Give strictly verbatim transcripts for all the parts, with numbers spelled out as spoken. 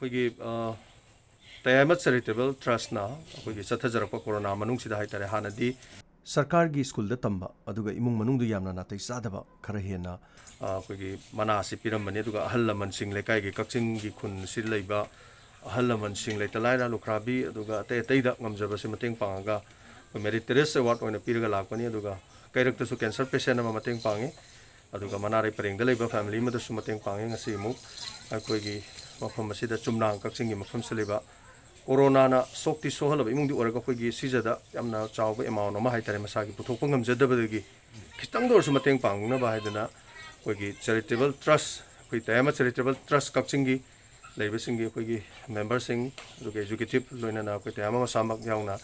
ꯑꯩꯈꯣꯏꯒꯤ ꯇꯌꯥꯏꯃ ꯆꯦꯔꯤꯇꯦꯕꯜ ꯇ꯭ꯔꯁꯅ ꯑꯩꯈꯣꯏꯒꯤ ꯆꯠꯊꯖꯔꯛꯄ ꯀꯣꯔꯣꯅꯥ ꯃꯅꯨꯡꯁꯤꯗ ꯍꯥꯏꯇꯥꯔꯦ, ꯍꯥꯟꯅꯗꯤ ꯁꯔꯀꯥꯔꯒꯤ ꯁ꯭ꯀꯨꯜꯗ ꯇꯝꯕ ꯑꯗꯨꯒ ꯏꯃꯨꯡ ꯃꯅꯨꯡꯗꯨ ꯌꯥꯝꯅ ꯅꯥꯇꯩ ꯆꯥꯗꯕ ꯈꯔ ꯍꯦꯟꯅ ꯑꯩꯈꯣꯏꯒꯤ ꯃꯅꯥꯁꯤ ꯄꯤꯔꯝꯕꯅꯤ꯫ ꯑꯗꯨꯒ ꯑꯍꯜ ꯂꯃꯟꯁꯤꯡ, ꯂꯩꯀꯥꯏꯒꯤ ꯀꯛꯆꯤꯡꯒꯤ ꯈꯨꯟꯁꯤ ꯂꯩꯕ ꯑꯍꯜ ꯂꯃꯟꯁꯤꯡ, ꯂꯩꯇ ꯂꯥꯏꯔ ꯂꯨꯈ꯭ꯔꯥꯕꯤ ꯑꯗꯨꯒ ꯑꯇꯩ ꯑꯇꯩꯗ ꯉꯝꯖꯕꯁꯤ ꯃꯇꯦꯡ ꯄꯥꯡꯉꯒ ꯑꯩꯈꯣꯏ ꯃꯦꯔꯤꯇꯣꯔꯤꯌꯁ ꯑꯦꯋꯥꯔꯗ ꯑꯣꯏꯅ ꯄꯤꯔꯒ ꯂꯥꯛꯄꯅꯤ꯫ ꯑꯗꯨꯒ ꯀꯩꯔꯛꯇꯁꯨ ꯀꯦꯟꯁꯔ ꯄꯦꯁꯦꯟ ꯑꯃ ꯃꯇꯦꯡ ꯄꯥꯡꯉꯤ꯫ ꯑꯗꯨꯒ ꯃꯅꯥꯔꯩ ꯄꯔꯦꯡꯗ ꯂꯩꯕ ꯐꯦꯃꯤꯂꯤ ꯑꯃꯗꯁꯨ ꯃꯇꯦꯡ ꯄꯥꯡꯉꯤ꯫ ꯉꯁꯤ ꯑꯃꯨꯛ ꯑꯩꯈꯣꯏꯒꯤ ꯃꯐꯝ ꯑꯁꯤꯗ, ꯆꯨꯝꯅꯥꯡ ꯀꯛꯆꯤꯡꯒꯤ ꯃꯐꯝꯁꯤꯗ ꯂꯩꯕ, ꯀꯣꯔꯣꯅꯥꯅ ꯁꯣꯛꯇꯤ ꯁꯣꯛꯍꯜꯂꯕ ꯏꯃꯨꯡꯗꯤ ꯑꯣꯏꯔꯒ, ꯑꯩꯈꯣꯏꯒꯤ ꯁꯤꯖꯗ ꯌꯥꯝꯅ ꯆꯥꯎꯕ ꯑꯦꯃꯥꯎꯟ ꯑꯃ ꯍꯥꯏꯇꯥꯔꯦ, ꯃꯁꯥꯒꯤ ꯄꯨꯊꯣꯛꯄ ꯉꯝꯖꯗꯕꯗꯒꯤ ꯈꯤꯇꯪꯗ ꯑꯣꯏꯔꯁꯨ ꯃꯇꯦꯡ ꯄꯥꯡꯅꯕ ꯍꯥꯏꯗꯅ ꯑꯩꯈꯣꯏꯒꯤ ꯆꯦꯔꯤꯇꯦꯕꯜ ꯇ꯭ꯔꯁ, ꯑꯩꯈꯣꯏ ꯇꯌꯥꯃ ꯆꯦꯔꯤꯇꯦꯕꯜ ꯇ꯭ꯔꯁ ꯀꯛꯆꯤꯡꯒꯤ ꯂꯩꯕꯁꯤꯡꯒꯤ ꯑꯩꯈꯣꯏꯒꯤ ꯃꯦꯝꯕꯔꯁꯤꯡ, ꯑꯗꯨꯒ ꯑꯦꯛꯖꯤꯀ꯭ꯌꯨꯇꯤꯚ, ꯂꯣꯏꯅꯅ ꯑꯩꯈꯣꯏ ꯇꯌꯥꯃ ꯃꯁꯥꯃꯛ ꯌꯥꯎꯅ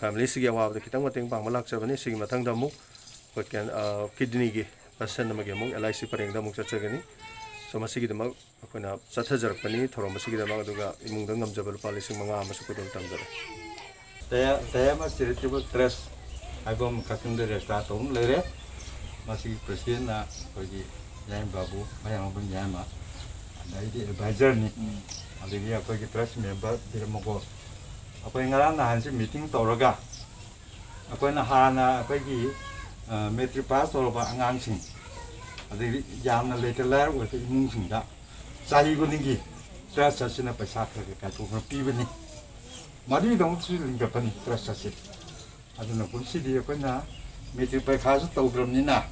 ꯐꯦꯃꯤꯂꯤꯁꯤꯒꯤ ꯑꯋꯥꯕꯗ ꯈꯤꯇꯪ ꯃꯇꯦꯡ ꯄꯥꯡꯕ ꯂꯥꯛꯆꯕꯅꯤ꯫ ꯁꯤꯒꯤ ꯃꯊꯪꯗ ꯑꯃꯨꯛ ꯑꯩꯈꯣꯏ ꯀꯦꯟ-, ꯑ, ꯀꯤꯗꯅꯤꯒꯤ ꯄꯦꯁꯦꯟ ꯑꯃꯒꯤ ꯑꯃꯨꯛ ꯑꯦꯜ ꯑꯥꯏ ꯁꯤ ꯄꯔꯦꯡꯗ ꯑꯃꯨꯛ ꯆꯠꯆꯒꯅꯤ꯫ ꯁꯣ, ꯃꯁꯤꯒꯤꯗꯃꯛ ꯑꯩꯈꯣꯏꯅ ꯆꯠꯊꯖꯔꯛꯄꯅꯤ꯫ ꯊꯧꯔꯝ ꯑꯁꯤꯒꯤꯗꯃꯛ, ꯑꯗꯨꯒ ꯏꯃꯨꯡꯗ ꯉꯝꯖꯕ ꯂꯨꯄꯥ ꯂꯤꯁꯤꯡ ꯃꯉꯥ ꯑꯃꯁꯨ ꯈꯨꯗꯣꯜ ꯇꯝꯖꯔꯦ꯫ ꯇꯌꯥ-, ꯇꯌꯥꯃ ꯆꯦꯔꯤꯇꯦꯕꯜ ꯇ꯭ꯔꯁ ꯍꯥꯏꯕ ꯑꯃ ꯀꯛꯆꯤꯡꯗ ꯔꯦꯖꯤꯁꯇꯥꯔ ꯇꯧꯗꯨꯅ ꯂꯩꯔꯦ꯫ ꯃꯁꯤꯒꯤ ꯄ꯭ꯔꯁꯤꯗꯦꯟꯅ ꯑꯩꯈꯣꯏꯒꯤ ꯌꯥꯏꯃ ꯕꯥꯕꯨ, ꯃꯌꯥꯝꯕꯝ ꯌꯥꯏꯃ, ꯑꯗꯩꯗꯤ ꯑꯦꯗꯚꯥꯏꯖꯔꯅꯤ꯫ ꯑꯗꯒꯤ ꯑꯩꯈꯣꯏꯒꯤ ꯇ꯭ꯔꯁ ꯃꯦꯝꯕꯔ ꯕꯤꯔꯃꯒꯣꯜ꯫ ꯑꯩꯈꯣꯏ ꯉꯔꯥꯡ ꯅꯍꯥꯟꯁꯤ ꯃꯤꯇꯤꯡ ꯇꯧꯔꯒ ꯑꯩꯈꯣꯏꯅ ꯍꯥꯟꯅ ꯑꯩꯈꯣꯏꯒꯤ, ꯑ, ꯃꯦꯇ꯭ꯔꯤꯛ ꯄꯥꯁ ꯇꯧꯔꯕ ꯑꯉꯥꯡꯁꯤꯡ, ꯑꯗꯒꯤ ꯌꯥꯝꯅ ꯂꯩꯇ ꯂꯥꯏꯔ ꯑꯣꯏꯕ ꯏꯃꯨꯡꯁꯤꯡꯗ ꯆꯍꯤ ꯈꯨꯗꯤꯡꯒꯤ ꯇ꯭ꯔꯁ ꯑꯁꯤꯅ ꯄꯩꯁꯥ ꯈꯔ ꯈꯔ ꯀꯥꯏꯊꯣꯛꯇꯨꯅ ꯄꯤꯕꯅꯤ꯫ ꯃꯗꯨꯒꯤꯗꯃꯛꯇꯁꯨ ꯂꯤꯡꯈꯠꯄꯅꯤ ꯇ꯭ꯔꯁ ꯑꯁꯤ꯫ ꯑꯗꯨꯅ ꯀꯨꯝꯁꯤꯗꯤ ꯑꯩꯈꯣꯏꯅ ꯃꯦꯇ꯭ꯔꯤꯛ ꯄꯔꯤꯈꯥꯁꯨ ꯇꯧꯗ꯭ꯔꯕꯅꯤꯅ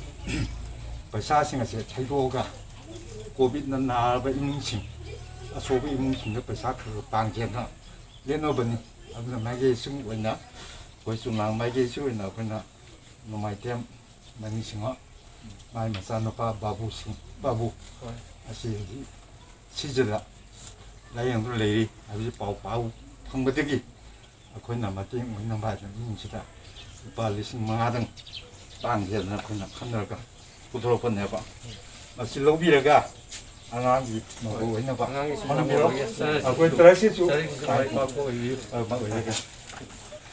ꯄꯩꯁꯥꯁꯤꯡ ꯑꯁꯦ ꯊꯩꯗꯣꯛꯑꯒ ꯀꯣꯚꯤꯠꯅ ꯅꯥꯔꯕ ꯏꯃꯨꯡꯁꯤꯡ, ꯑꯁꯣꯛꯄ ꯏꯃꯨꯡꯁꯤꯡꯗ ꯄꯩꯁꯥ ꯈꯔ ꯈꯔ ꯄꯥꯡꯒꯦꯅ ꯂꯦꯞꯅꯕꯅꯤ꯫ ꯑꯗꯨꯅ ꯃꯥꯏꯀꯩꯁꯤꯡ ꯑꯣꯏꯅ ꯑꯩꯈꯣꯏ ꯆꯨꯝꯅꯥꯡ ꯃꯥꯏꯀꯩꯁꯤ ꯑꯣꯏꯅ ꯑꯩꯈꯣꯏꯅ ꯅꯣꯡꯃꯥꯏꯊꯦꯝ ꯃꯅꯤꯁꯤꯡꯍ, ꯃꯥꯒꯤ ꯃꯆꯥꯅꯨꯄꯥ ꯕꯥꯕꯨꯁꯤꯡ, ꯕꯥꯕꯨ ꯑꯁꯤ ꯍꯧꯖꯤꯛ ꯁꯤꯖꯗ ꯂꯥꯏꯌꯦꯡꯗꯨꯅ ꯂꯩꯔꯤ ꯍꯥꯏꯕꯁꯤ ꯄꯥꯎ ꯄꯥꯎ ꯐꯪꯕꯗꯒꯤ ꯑꯩꯈꯣꯏꯅ ꯃꯇꯦꯡ ꯑꯣꯏꯅꯕ ꯍꯥꯏꯗꯅ ꯏꯃꯨꯡꯁꯤꯗ ꯂꯨꯄꯥ ꯂꯤꯁꯤꯡ ꯃꯉꯥꯗꯪ ꯇꯥꯡꯒꯦꯗꯅ ꯑꯩꯈꯣꯏꯅ ꯈꯟꯅꯔꯒ ꯄꯨꯊꯣꯔꯛꯄꯅꯦꯕ꯫ ꯃꯁꯤ ꯂꯧꯕꯤꯔꯒ ꯑꯉꯥꯡꯒꯤ ꯃꯄꯨ ꯑꯣꯏꯅꯕ ꯑꯉꯥꯡꯒꯤ ꯍꯣꯠꯅꯕꯤꯔꯣ꯫ ꯁꯤꯟꯅꯕ ꯑꯣꯏꯔꯒꯦ꯫ ꯑꯩꯈꯣꯏ ꯇ꯭ꯔꯁꯁꯤꯁꯨ ꯆꯔꯤꯁꯤꯁꯨ ꯃꯥꯏ ꯄꯥꯛꯄ ꯑꯣꯏꯕꯤꯌꯨ꯫ ꯑ, ꯑꯣꯏꯔꯒꯦ꯫